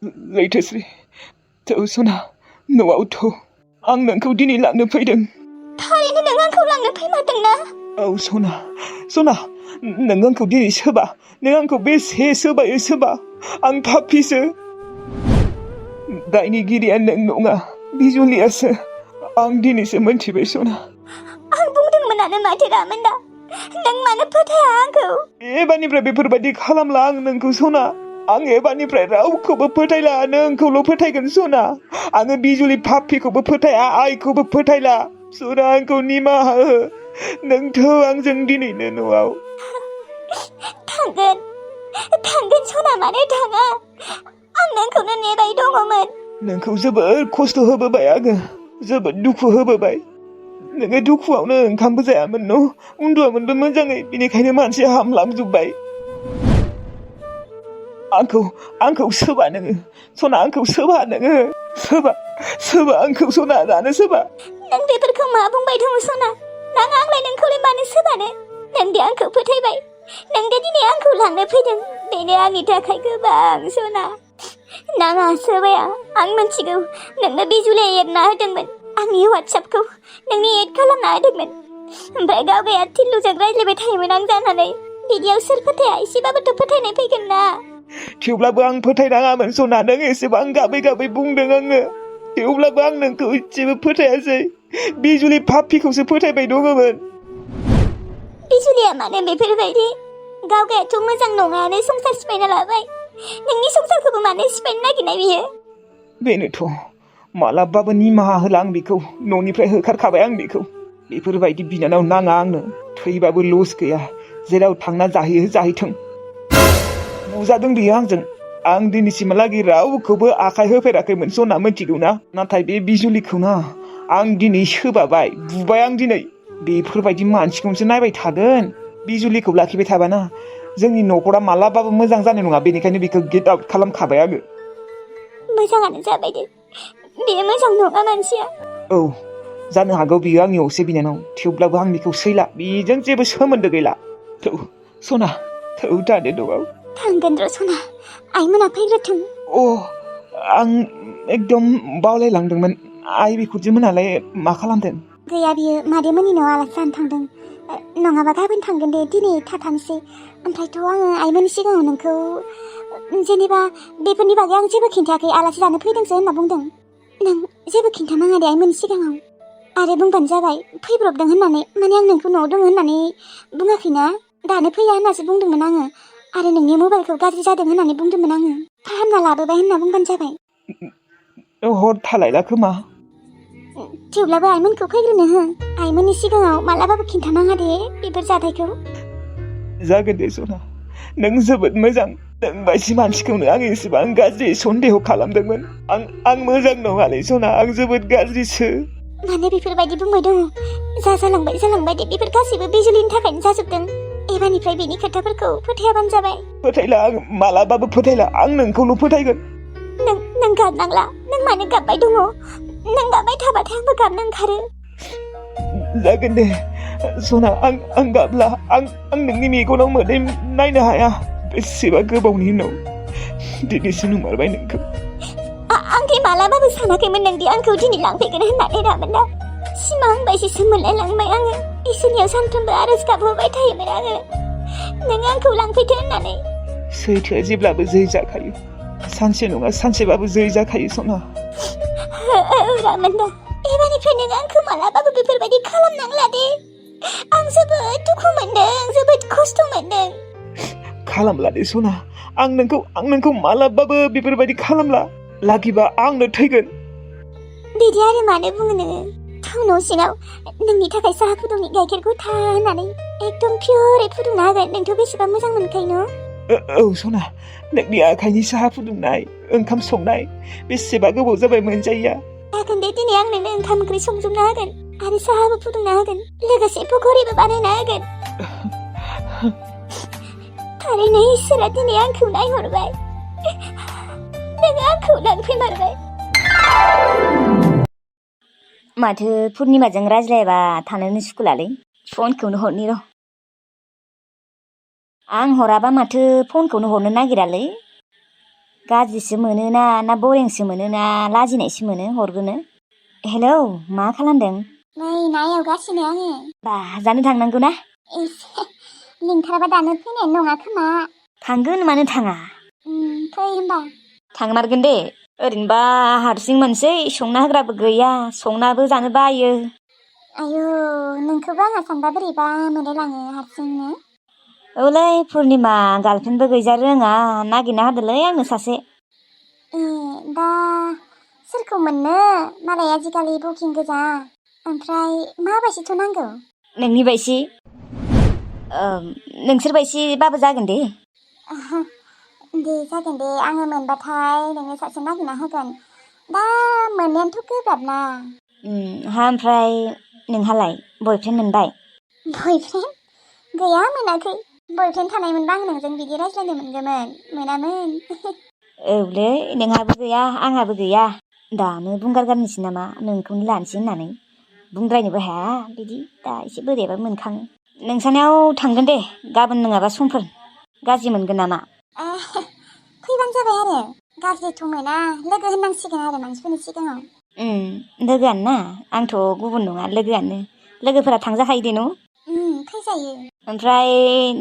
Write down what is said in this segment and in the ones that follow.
लैथोस्रि थौ सना न'आव थौ आं नोंखौ दिनै लांनो फैदों। थारैनो नों आंखौ लांनो फैमारदोंना? औ सना नों आंखौ दिनै सोबा नों आंखौ बेसे सोबायो सोबा आं पापिसो। दायनिगिरिया नों नङा बिजुलियासो। आं दिनैसो मोनथिबाय सना। आं बुंदोंमोनानो माथो रामोनदा नों मानो फोथाया आंखौ? एबारनिफ्राय बेफोरबायदि खालामला आं नोंखौ सना। आं एबारनिफ्राय रावखौबो फोथायला नोंखौल' फोथायगोन सना। आङो बिजुलि पापिखौबो फोथाया आइखौबो फोथायला सना आंखौ निमाहा हो। नों थौ आंजों दिनैनो न'आव। थांगोन सना मानो थाङा? आं नोंखौनो नेबाय दङमोन। नोंखौ जोबोद खस्थ' होबोबाय आङो जोबोद दुखु होबोबाय। नोङो दुखुआवनो ओंखामबो जायामोन न' उन्दुआमोनबो मोजाङै बेनिखायनो मानसिया हामलांजोब्बाय। आंखौ सोबा नोङो सना आंखौ सोबा नोङो सोबा आंखौ सना दानो सोबा। नों बेफोरखौ मा बुंबाय दङ सना? आंलाय नोंखौलाय मानो सोबानो? नों दे आंखौ फोथायबाय नों दे दिनै आंखौ लांनो फैदों बेनो आंनि थाखाय गोबां सना। नाङा सोबाया आं मिथिगौ नोंनो बिजुलिया एरना होदोंमोन आंनि वाट्सएपखौ नोंनि एड खालामना होदोंमोन। ओमफ्राय गावगाया थिल्लुजों रायज्लायबाय थायोमोन आं जानानै बिदियाव सोर फोथाया एसेबाबोथ' फोथायनाय फैगोन ना। थेवब्लाबो आं फोथायनाङामोन सना नों एसेबां गाबै बुंदों आङो थेवब्लाबो आं नोंखौ एसेबो फोथायासै। बिजुलि पापिखौसो फोथायबाय दङमोन। बिजुलिया मानो बेफोरबायदि? गावगायाथ' मोजां नङानो संसार सिफायना लाबाय नोंनि संसारखौबो मानो सिफायनो नागिरनाय बियो? बेनोथ' मालाबाबो निमाहा होला आं बेखौ न'निफ्राय होखारखाबाय आं बेखौ। बेफोरबायदि बिनानाव नाङा आंनो थैबाबो लस गैया जेराव थांना जाहैयो जाहैथों। बुजादों बियो आंजों आं दिनैसिमहालागै रावखौबो आखाइ होफेराखैमोन सना मिथिगौ ना। नाथाय बे बिजुलिखौना आं दिनै सोबाबाय बुबाय आं दिनै। बेफोरबायदि मानसिखौसो नायबाय थागोन। बिजुलिखौ लाखिबाय थाबाना जोंनि न'खरा मालाबाबो मोजां जानाय नङा बेनिखायनो बेखौ गेट आउट खालामखाबाय आङो। मोजाङानो जाबाय दे बेयो मोजां नङा मानसिया। औ जानो हागौ बियो आंनि असे बिनानाव थेवब्लाबो आं बेखौ सैला बेजों जेबो सोमोन्दो गैला। थौ सना थौ थादो न'आव। थांगोन र' सना आइमोना फैग्रोथों। आं एकदम बावलायलांदोंमोन आइ बिखुनजो मोनालाय मा खालामदों? गैया बियो मादैमोननि न'आव आलासि जानो थांदों। नङाबा गाबोन थांगोन दे दिनै थाथांसै। ओमफ्रायथ' आङो आइमोननि सिगाङाव नोंखौ जेनेबा बेफोरनि बागै आं जेबो खिन्थायाखै आलासि जानो फैदोंसो होनना बुंदों। नों जेबो खिन्थानाङा दे आइमोननि सिगाङाव आरो बुंबानो जाबाय फैब्रबदों होननानै। माने आं नोंखौ न'आव दङ होननानै बुङाखैना दानो फैया होननासो बुंदोंमोन आङो। आरो नोंनि मबाइलखौ गाज्रि जादों होननानै बुंदोंमोन आङो फाहामना लाबोबाय होनना बुंबानो जाबाय। हर थालायला खोमा। थेवब्लाबो आइमोनखौ फैग्रोनो हो आइमोननि सिगाङाव मालाबाबो खिन्थानाङा दे बेफोर जाथायखौ। जागोन दे सना नों जोबोद मोजां। नों बायदि मानसिखौनो आं एसेबां गाज्रि सन्देह खालामदोंमोन। आं मोजां नङालै सना आं जोबोद गाज्रिसो। मानो बेफोरबायदि बुंबाय दङ? जालांबाय दे बेफोर गासैबो बिजुलिनि थाखायनो जाजोबदों। एबारनिफ्राय बेनि खोथाफोरखौ फोथायाबानो जाबाय। फोथायला आं मालाबाबो फोथायला आं नोंखौल' फोथायगोन। नों गाबनांला। नों मानो गाबबाय दङ? नों गाबबाय थाबाथाय आंबो गाबनो ओंखारो। जागोन दे सना आं गाबला। आं नोंनि मेगनाव मोदै नायनो हाया। बेसेबा गोबावनि उनाव दिनैसो नुमारबाय नोंखौ। आं दे मालाबाबो सानाखैमोन नोंदि आंखौ दिनै लांफैगोन होननानै रामोनदा। सिमां बायदिसो मोनलायलांबाय आङो। इसोरनियाव सानफ्रोमबो आरज गाबहरबाय थायोमोन आङो नों आंखौ लांफैदो होननानै। सैथोआ जेब्लाबो जै जाखायो सानसे नङा सानसेबाबो जै जाखायो सना। रामोनदा एबारनिफ्राय नों आंखौ मालाबाबो बेफोरबायदि खालामनांला दे। आं जोबोद दुखु मोनदों जोबोद खस्थ' मोनदों। खालामला दे सना आं नोंखौ मालाबाबो बेफोरबायदि खालामला। लागिबा आंनो थैगोन। बिदि आरो मानो बुङो नोङो? थाव न' सिङाव नोंनि थाखाय साहा फुदुंनि गाइखेरखौ था होननानै एकदम पियरै फुदुंना होगोन। नोंथ' बेसेबा मोजां मोनखायो न'? औ सना नोंनि आखाइनि साहा फुदुंनाय ओंखाम संनाय बेसेबा गोबाव जाबाय मोनजायैया। जागोन दे दिनै आं नोंनो ओंखाम ओंख्रि संजोबना होगोन आरो साहाबो फुदुंना होगोन लोगोसे पकरिबो बानायना होगोन। थारैनो इसोरा दिनै आंखौ नायहरबाय। नों आंखौ लांफैमारबाय। माथो पुर्निमाजों रायज्लायबा थानोनो सुखुलालै फनखौनो हरनि र'। आं हराबा माथो फनखौनो हरनो नागिरालै गाज्रिसो मोनोना ना बरिंसो मोनोना लाजिनायसो मोनो हरग्रोनो। हेलौ, मा खालामदों? नै ना एवगासिनो आङो। बा जानो थांनांगौ ना? एसे नोंथाराबा दानो फैनायानो नङा खोमा। थांगोन मानो थाङा। फै होनबा। थांमारगोन दे। ओरैनोबा हारसिं मोनसै, संना होग्राबो गैया, संनाबो जानो बायो। आयु नोंखौबो आंहा सानबा बोरैबा मोनलायलाङो हारसिंनो। औलै पुर्निमा, गार्लफ्रेन्डबो गैजा रोङा, नागिरना होदोलै आंनो सासे। ए दा सोरखौ मोननो, मालाय आजिखालि बुकिं गोजा। ओमफ्राय माबायदिथ' नांगौ? नोंनि बायसि नोंसोर बायसिबाबो जागोन दे। दे जागोन दे, आङो मोनबाथाय नोंनो सासे नागिरना होगोन। दा मोननायानोथ' गोब्राब ना। ओमफ्राय नोंहालाय बयफ्रेन्ड मोनबाय? बयफ्रेन्ड? गैया, मोनाखै। बयफ्रेन्ड थानायमोनबा आं नोंजों बिदि रायज्लायनो मोनगौमोन, मोनामोन। औलै, नोंहाबो गैया आंहाबो गैया। दानो बुंगारगारनोसै नामा नोंखौनो लानोसै होननानै। बुंद्रायनोबो हाया बिदि, दा एसे बोरैबा मोनखाङो। नोंसानियाव थांगोन दे, गाबोन नङाबा समफोर। गाज्रि मोनगोन नामा? फैबानो जाबाय आरो। गाज्रिथ' मोना, लोगो होननांसिगोन आरो मानसिफोरनि सिगाङाव। लोगोआनो ना, आंथ' गुबुन नङा, लोगोआनो। लोगोफोरा थांजाखायो दे न'? फैजायो। ओमफ्राय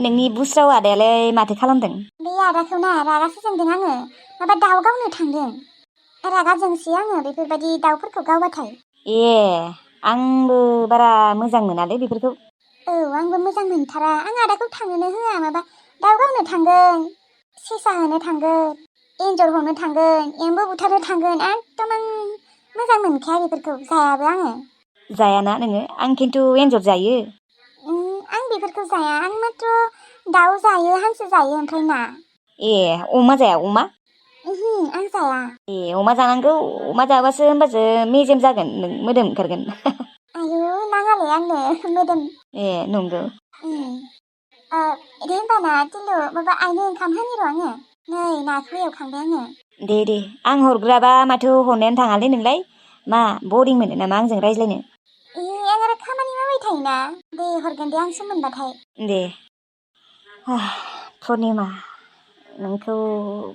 नोंनि बुस्राव आदायालाय माथो खालामदों? बे आदाखौ ना रागासो जोंदों आङो, माबा दाउ गावनो थांदों। रागा जोंसै आङो बेफोरबायदि दाउफोरखौ गावबाथाय। ए, आंबो बारा मोजां मोनालै बेफोरखौ। औ, आंबो मोजां मोनथारा। आं आदाखौ थांनोनो होआ, माबा दाउ गावनो थांगोन, सेसा होनो थांगोन, एन्जर हमनो थांगोन, एम्बु बुथारनो थांगोन। एकदम आं मोजां मोनखाया बेफोरखौ, जायाबो आङो। जायाना नोङो? आं खिन्थु एन्जर जायो। आं बेफोरखौ जाया, आं माथ्र दाउ जायो, हांसो जायो, ओमफ्राय ना। ए, अमा जाया अमा? आं जाया। ए, अमा जानांगौ, अमा जाबासो होमबासो मेजेम जागोन, नों मोदोम ओंखारगोन। आयु नाङालै आंनो मोदोम। ए, नंगौ। दे होमबा ना टिल्लु, माबा आइनो ओंखाम होनि र' आङो। नै नाखौ एवखांबाय आङो। दे, आं हरग्राबा माथो हरनायानो थाङालै नोंलाय। मा बरिं मोनो नामा आंजों रायज्लायनो? आं आरो खामानि मावबाय थायोना। दे हरगोन दे आं सम मोनबाथाय। दे। पुर्निमा, नोंखौ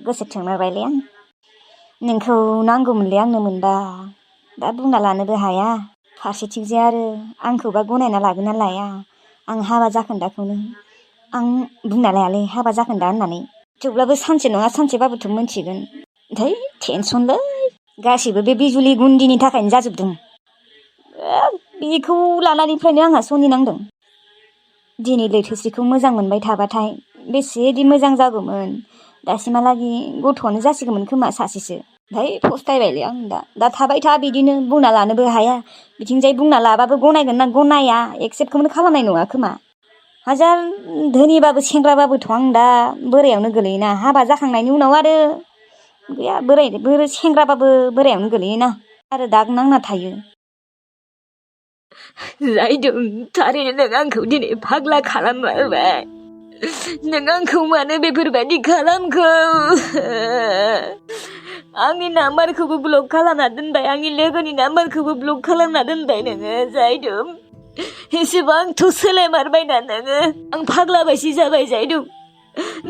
गोसोथोनोबायलै आं। नोंखौ नांगौमोनलै आंनो मोनबा। दा बुंना लानोबो हाया। फारसेथिंजाय आरो आंखौबा गनायना लागोन ना लाया। आं हाबा जाखोन्दाखौनो आं बुंना लायालै हाबा जाखोन्दा होननानै। थेवब्लाबो सानसे नङा सानसेबाबोथ' मोनथिगोन। धै टेनसनलै, गासैबो बे बिजुलि गुन्दिनि थाखायनो जाजोबदों। बेखौ लानानैफ्रायनो आंहा सनि नांदों। दिनै लैथोस्रिखौ मोजां मोनबाय थाबाथाय बेसेदि मोजां जागौमोन। दासिमहालागि गथ'आनो जासिगौमोन खोमा सासेसो। ओमफ्राय फस्थायबायलै आं दा थाबाय था बिदिनो, बुंना लानोबो हाया। बिथिंजाय बुंना लाबाबो गनायगोन ना गनाया, एक्सेप्टखौनो खालामनाय नङा खोमा। हाजार धोनिबाबो सेंग्राबाबोथ' आं दा बोरायावनो गोलैयोना। हाबा जाखांनायनि उनाव आरो गैया, बोराय सेंग्राबाबो बोरायावनो गोलैयोना, आरो दाग नांना थायो। जायदों, थारैनो नों आंखौ दिनै फाग्ला खालामबाय। नों आंखौ मानो बेफोरबायदि खालामखो? आंनि नाम्बारखौबो ब्लक खालामना दोनबाय, आंनि लोगोनि नाम्बारखौबो ब्लक खालामना दोनबाय नोङो जायदों। एसेबांथ' सोलायमारबायना नोङो। आं फाग्ला बायसि जाबाय जायदों।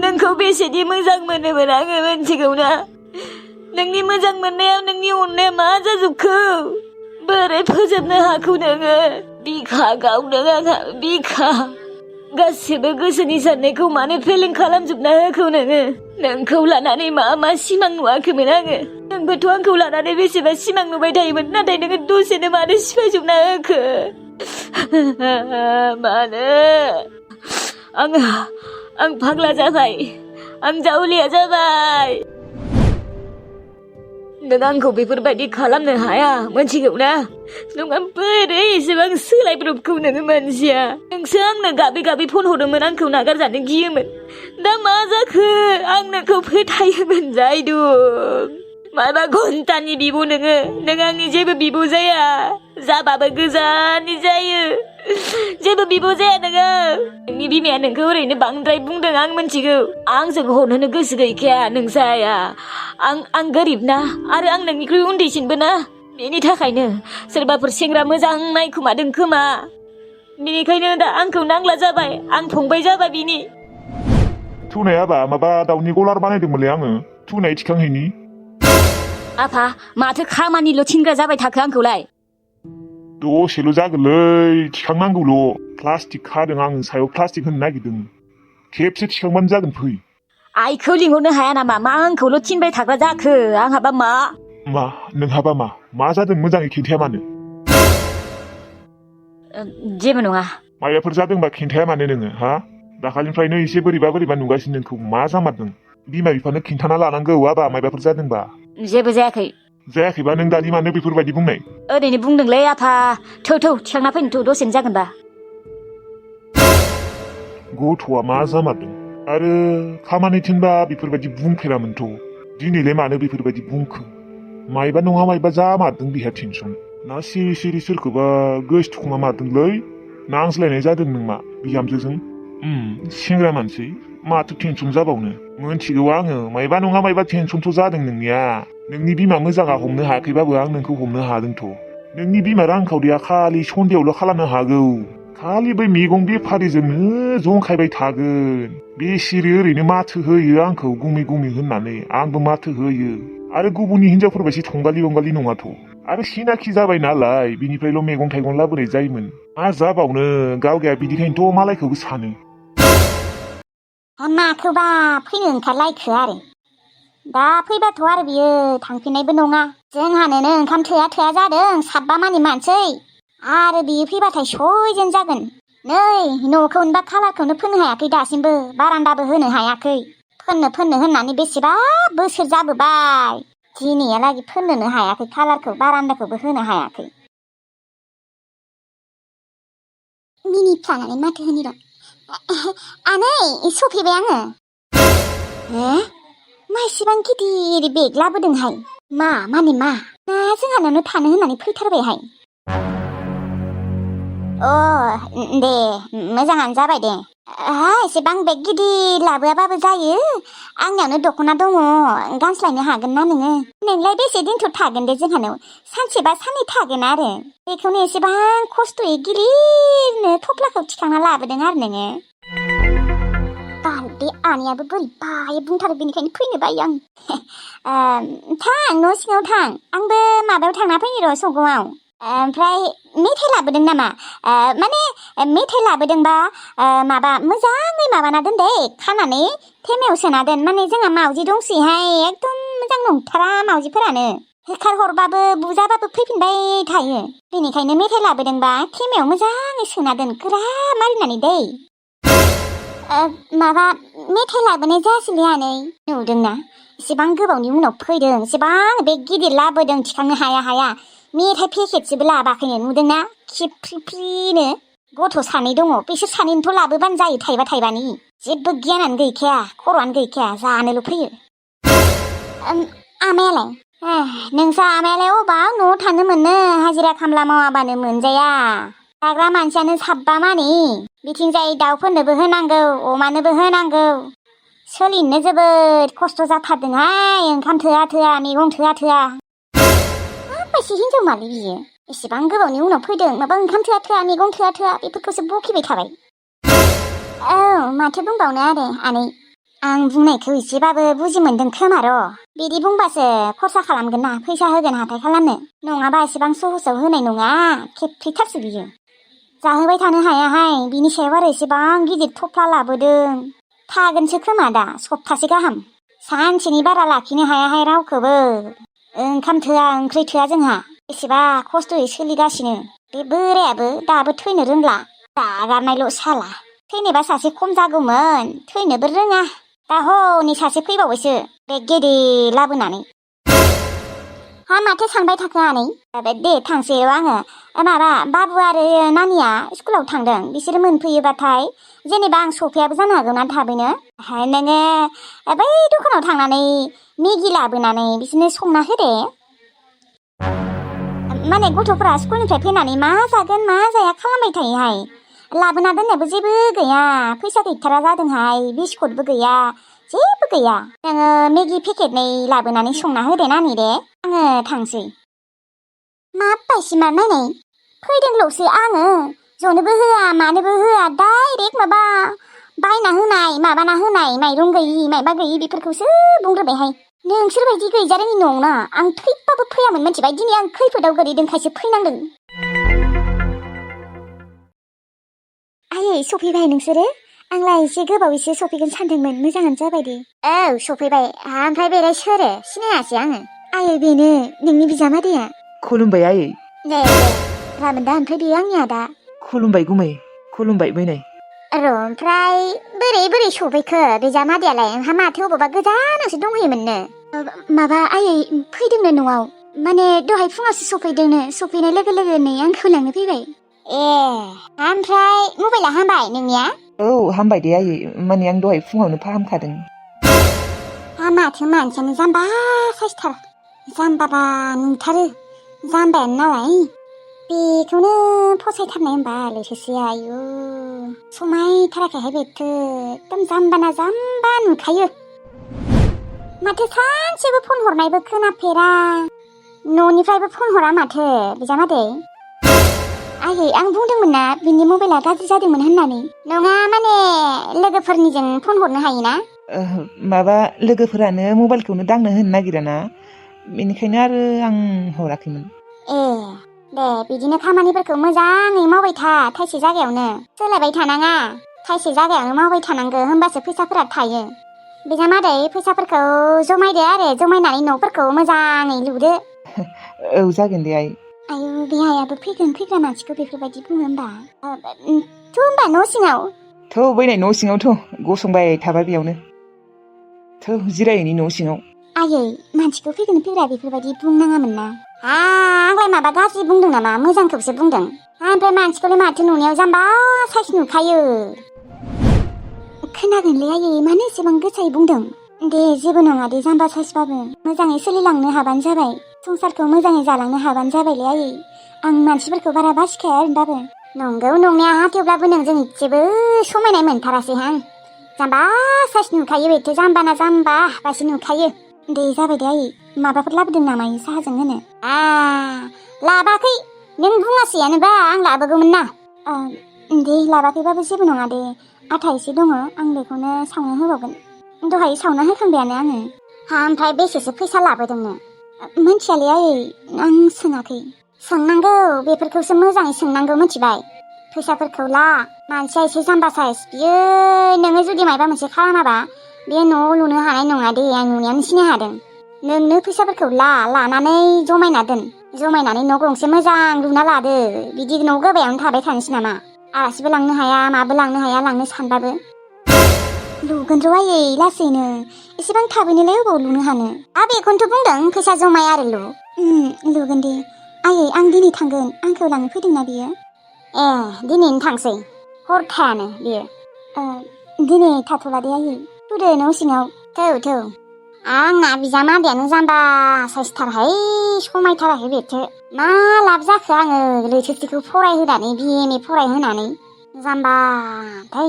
नोंखौ बेसेदि मोजां मोनोमोन आङो मिथिगौ ना? नोंनि मोजां मोननायाव नोंनि अननाया मा जाजोबखो? बोरै फोजोबनो हाखौ नोङो? बिखा गावदों आंहा, बिखा। गासिबो गोसोनि साननायखौ मानो फेलें खालामजोबना होखो नोङो? नोंखौ लानानै मा सिमां नुवाखैमोन आङो? नोंबोथ' आंखौ लानानै बेसेबा सिमां नुबाय थायोमोन, नाथाय नोङो दसेनो मानो सिफायजोबना होखो? मानो? आं फाग्ला जाबाय, आं जावलिया जाबाय। नों आंखौ बेफोरबायदि खालामनो हाया, मिथिगौ ना? नङा बोरै एसेबां सोलायब्रबखौ नोङो मानसिया? नोंसो आंनो गाबै गाबै फन हरोमोन, आंखौ नागारजानो गियोमोन। दा मा जाखो? आं नोंखौ फोथायोमोन जायदुं। माबा घन्टानि बिब' नोङो? नों आंनि जेबो बिब' जाया, जाबाबो गोजाननि जायो। जेबो बिब' जाया नोङो। नोंनि बिमाया नोंखौ ओरैनो बांद्राय बुंदों, आं मिथिगौ। आंजों हरनोनो गोसो गैखाया नोंसाया। आं गोरिब ना, आरो आं नोंनिख्रुइ उन्दैसिनबो ना। बेनि थाखायनो सोरबाफोर सेंग्रा मोजां नायखुमादों खोमा। बेनिखायनो दा आंखौ नांला जाबाय, आं फंबाय जाबाय बिनि। थुनायाबा माबा दाउनि गलार बानायदोंमोनलै आङो। थुनाय थिखांहैनि आफा माथो खामानिल' थिनग्रा जाबाय थाखो आंखौलाय दसेल' जागोनलै थिखांनांगौल' प्लास्टिक खादों आङो सायाव प्लास्टिक होनो नागिरदों खेबसे थिखांबानो जागोन फै आइखौ लिंहरनो हाया नामा मा आंखौल' थिनबाय थाग्रा जाखो आंहाबा मा मा नोंहाबा मा जादों मोजाङै खिन्थाया मानो जेबो नङा माबाफोर जादोंबा खिन्थाया मानो नोङो हा दाखालिनिफ्रायनो एसे बोरैबा नुगासिनो नोंखौ मा जामारदों बिमा बिफानो खिन्थाना लानांगौ आबा माबाफोर जादोंबा जेबो जायाखै जायाखैबा नों दानि मानो बेफोरबायदि बुंनाय ओरैनो बुंदोंलै आफा थौ थिखांना फैनोथ' दसेनो जागोनबा गथ'आ मा जामारदों आरो खामानि थिनबा बेफोरबायदि बुंफेरामोनथ' दिनैलाय मानो बेफोरबायदि बुंखो मायबा नङा मायबा जामारदों बिहा टेनसन ना सिरि सोरखौबा गोसोथुखुमा मारदोंलै नांज्लायनाय जादों नों मा बिहामजोजों सेंग्रा मानसि माथो टेनसन जाबावनो मोनथिगौ आङो मायबा नङा मायबा टेनसनथ' जादों नोंनिया नोंनि बिमा मोजाङा हमनो हायाखैबाबो आं नोंखौ हमनो हादोंथ' नोंनि बिमा रांखावरिया खालि सन्देहल' खालामनो हागौ खालि बै मैगं बेफारिजोंनो जंखायबाय थागोन बे सिरि ओरैनो माथो होयो आंखौ गुमै होननानै आंबो माथो होयो आरो गुबुननि हिनजावफोरबायदि थंगालि बंगालि नङाथ' आरो सिनाखि जाबाय नालाय बिनिफ्रायल' मैगं थाइगं लाबोनाय जायोमोन मा जाबावनो गावगाया बिदिखायनोथ' मालायखौबो सानो माखौबा फैनो ओंखारलायखो आरो दा फैबाथ' आरो बियो थांफिननायबो नङा जोंहानोनो ओंखाम थोआ जादों साबा मानि मानसै आरो बियो फैबाथाय सयजन जागोन नै न'खौनो बा खालारखौनो फोनो हायाखै दासिमबो बारान्दाबो होनो हायाखै फोननो होननानै बेसेबा बोसोर जाबोबाय दिनैहालागै फोननोनो हायाखै खालारखौ बारान्दाखौबो होनो हायाखै मिनिट लानानै माथो होनि र' आनै सफैबाय आङो मा इसेबां गिदिर बेग लाबोदोंहाय माने मा ना जोंहानावनो थानो होननानै फैथारबायहाय दे मोजाङानो जाबाय दे एसेबां बेग गिदिर लाबोआबाबो जायो आंनियावनो दख'ना दङ गानस्लायनो हागोन ना नोंलाय बेसे दिनथ' थागोन दे जोंहानाव सानसेबा साननै थागोन आरो बेखौनो एसेबां खस्थ'यै गिलिरनो थफ्लाखौ थिखांना लाबोदों आरो नोङो बे आनैयाबो बोरैबायै बुंथारो बेनिखायनो फैनो बायो आं थां न' सिङाव थां आंबो माबायाव थांना फैनि र' सगआव ओमफ्राय मेथाइ लाबोदों नामा माने मेथाइ लाबोदोंबा माबा मोजाङै माबाना दोन दे खानानै थेमायाव सोना दोन माने जोंहा मावजि दंसैहाय एकदम मोजां नंथारा मावजिफोरानो होखारहरबाबो बुजाबाबो फैफिनबाय थायो बेनिखायनो मेथाइ लाबोदोंबा थेमायाव मोजाङै सोना दोन गोरा मारिनानै दै माबा मेथाइ लाबोनाय जायासैलै आनै नुदोंना एसेबां गोबावनि उनाव फैदों एसेबां बेग गिदिर लाबोदों थिखांनो हाया मेथाइ पेकेटसेबो लाबाखैनो नुदोंना खिफ्रिनो गथ' सानै दङ बिसोर सानैनोथ' लाबोबानो जायो थाइबानि जेबो गियानानो गैखाया खर'आनो गैखाया जानोल' फैयो आमायालाय नोंसा आमायालाय अबाव न'आव थानो मोननो हाजिरा खामला मावाबानो मोनजाया जाग्रा मानसियानो साबा मानि बिथिंजाय दाउफोरनोबो होनांगौ अमानोबो होनांगौ सोलिनो जोबोद खस्थ' जाथारदोंहाय ओंखाम थोआ मैगं थोआ माबायदि हिनजाव मालै बियो एसेबां गोबावनि उनाव फैदों माबा ओंखाम थोआ मैगं थोआ बेफोरखौसो बखिबाय थाबाय माथो बुंबावनो आरो आनै आं बुंनायखौ एसेबाबो बुजि मोनदों खोमा र' बिदि बुंबासो खरसा खालामगोन ना फैसा होगोन हाथाय खालामनो नङाबा एसेबां सहसाव होनाय नङा खेबफ्रिथारसो बियो जाहोबाय थानो हायाहाय बिनि सायाव आरो एसेबां गिदिर थफ्ला लाबोदों थागोनसो खोमा दा सप्तासे गाहाम सानसेनि बारा लाखिनो हायाहाय रावखौबो ओंखाम थोआ ओंख्रि थोआ जोंहा बेसेबा खस्थ'यै सोलिगासिनो बे बोरायाबो दाबो थैनो रोंला दागारनायल' साला थैनोबा सासे खम जागौमोन थैनोबो रोङा दा हनै सासे फैबावबायसो बे गिदिर लाबोनानै माथो सानबाय थाखो आनै दे थांसै आङो माबा बाबु आरो नानिया स्कुलाव थांदों बिसोरो मोनफैयोबाथाय जेनेबा आं सफैयाबो जानो हागौ ना थाबैनो नोङो बै दखानाव थांनानै मेगि लाबोनानै बिसोरनो संना होदे माने गथ'फोरा स्कुलनिफ्राय फैनानै मा जागोन मा जाया खालामबाय थायोहाय लाबोना दोननायबो जेबो गैया फैसा गैथारा जादोंहाय बिस्कुटबो गैया जेबो गैया नोङो मेगि पेकेटनै लाबोनानै संना होदे नानि दे आङो थांसै मा बायसिमार नायनाय फैदोंल'सो आङो जनोबो होआ मानोबो होआ डाइरेक्ट माबा बायना होनाय माबाना होनाय माइरं गैयि मायबा गैयि बेफोरखौसो बुंग्रोबायहाय नोंसोर बायदि गैजारोङि नङा आं थैबाबो फैयामोन मिथिबाय दिनै आं खैफोदाव गोलैदोंखायसो फैनांदों आयै सफैबाय नोंसोरो आंलाय एसे गोबावैसो सफैगोन सानदोंमोन मोजाङानो जाबाय दे औ सफैबाय ओमफ्राय बेलाय सोरो सिनायासै आङो आयै बेनो नोंनि बिजामादैया खुलुमबाय आयै दे रामोन दा ओमफ्राय बे आंनि आदा खुलुमबाय गुमै खुलुमबाय बैनाय र' ओमफ्राय बोरै सफैखो बिजामादैयालाय आंहा माथो अबावबा गोजानावसो दंहैयोमोननो माबा आयै फैदोंनो न'आव माने दहाय फुङावसो सफैदोंनो सफैनाय लोगो लोगो नै आंखौ लांनो फैबाय ए ओमफ्राय मबाइला हामबाय नोंनिया औ हामबाय दे आयै माने आं दहाय फुङावनो फाहामखादों माथो मानसियानो जाम्बा साइसथार जाम्बाबा नुथारो जाम्बायानो नालाय बेखौनो फसायथारनाय होनबा लोगोसेया आयु समायथाराखैहाय बेथो एकदम जाम्बाना जाम्बा नुखायो माथो सानसेबो फन हरनायबो खोनाफेरा न'निफ्रायबो फन हरा माथो बिजामादै आयै आं बुंदोंमोन ना बिनि मबाइला गाज्रि जादोंमोन होननानै नङा माने लोगोफोरनिजों फन हरनो हायोना माबा लोगोफोरानो मबाइलखौनो दांनो होनो नागिराना बेनिखायनो आरो आं हराखैमोन ए दे बिदिनो खामानिफोरखौ मोजाङै मावबाय था थाइसे जायगायावनो सोलायबाय थानाङा थाइसे जायगायावनो मावबाय थानांगौ होमबासो फैसाफोरा थायो बिजामादै फैसाफोरखौ जमायदो आरो जमायनानै न'फोरखौ मोजाङै लुदो औ जागोन दे आइ आयु बे आइयाबो फैग्रा मानसिखौ बेफोरबायदि बुङो होमबा थ' होमबा न' सिङाव थौ बैनाय न' सिङावथ' गसंबाय थाबाय बेयावनो थौ जिरायैनि न' सिङाव आयै मानसिखौ फैग्रा बेफोरबायदि बुंनाङामोन ना आंलाय माबा गाज्रि बुंदों नामा मोजांखौसो बुंदों ओमफ्राय मानसिखौलाय माथो नुनायाव जाम्बा साइस नुखायो खोनागोनलै आयै मानो एसेबां गोसायै बुंदों दे जेबो नङा दे जाम्बा साइसबाबो मोजाङै सोलिलांनो हाबानो जाबाय संसारखौ मोजाङै जालांनो हाबानो जाबायलै आयै आं मानसिफोरखौ बारा बासिखाया ओरैनोबाबो नंगौ नंनाया थेवब्लाबो नोंजों एसेबो समायनाय मोनथारासैहां जाम्बा साइस नुखायो बेथो जाम्बाना जाम्बा बासो नुखायो दे जाबाय दे आयै माबाफोर लाबोदों नामा साहाजों होनो लाबाखै नों बुङासैयानोबा आं लाबोगौमोन ना दे लाबाखैबाबो जेबो नङा दे आथा एसे दङ आं बेखौनो सावना होबावगोन दहाय सावना होखांबायानो आङो ओमफ्राय बेसेसो फैसा लाबोदोंनो मिथियालै आयै आं सोङाखै सोंनांगौ बेफोरखौसो मोजाङै सोंनांगौ मिथिबाय फैसाफोरखौ ला मानसिया एसे जाम्बा साइस बियो नोङो जुदि माबा मोनसे खालामाबा बे न'आव लुनो हानाय नङा दे आं नुनायावनो सिनाय हादों नोंनो फैसाफोरखौ लानानै जमायना दोन जमायनानै न' गंसे मोजां लुना लादो बिदि न' गोबायावनो थाबाय थानोसै नामा आलासिबो लांनो हाया माबो लांनो हाया लांनो सानबाबो लुगोन र' आयै लासैनो एसेबां थाबैनोलाय अबाव लुनो हानो बेखौनोथ' बुंदों फैसा जमाय आरो लुगोन दे आयै आं दिनै थांगोन आंखौ लांनो फैदोंना बियो दिनैनो थांसै हर थायानो बियो दिनै थाथ'ला दे आयै फैदो न' सिङाव थौ आंना बिजामादैयानो जाम्बा साइसथारहाय समायथाराखै बेथो मा लाब जाखो आङो लैथोथिखौ फरायहोनानै BA फरायहोनानै जाम्बाथाय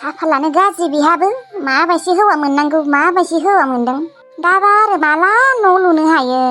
खाफालानो गाज्रि बेहाबो माबायदि हौवा मोननांगौ माबायदि हौवा मोनदों दाबा आरो माला न' लुनो हायो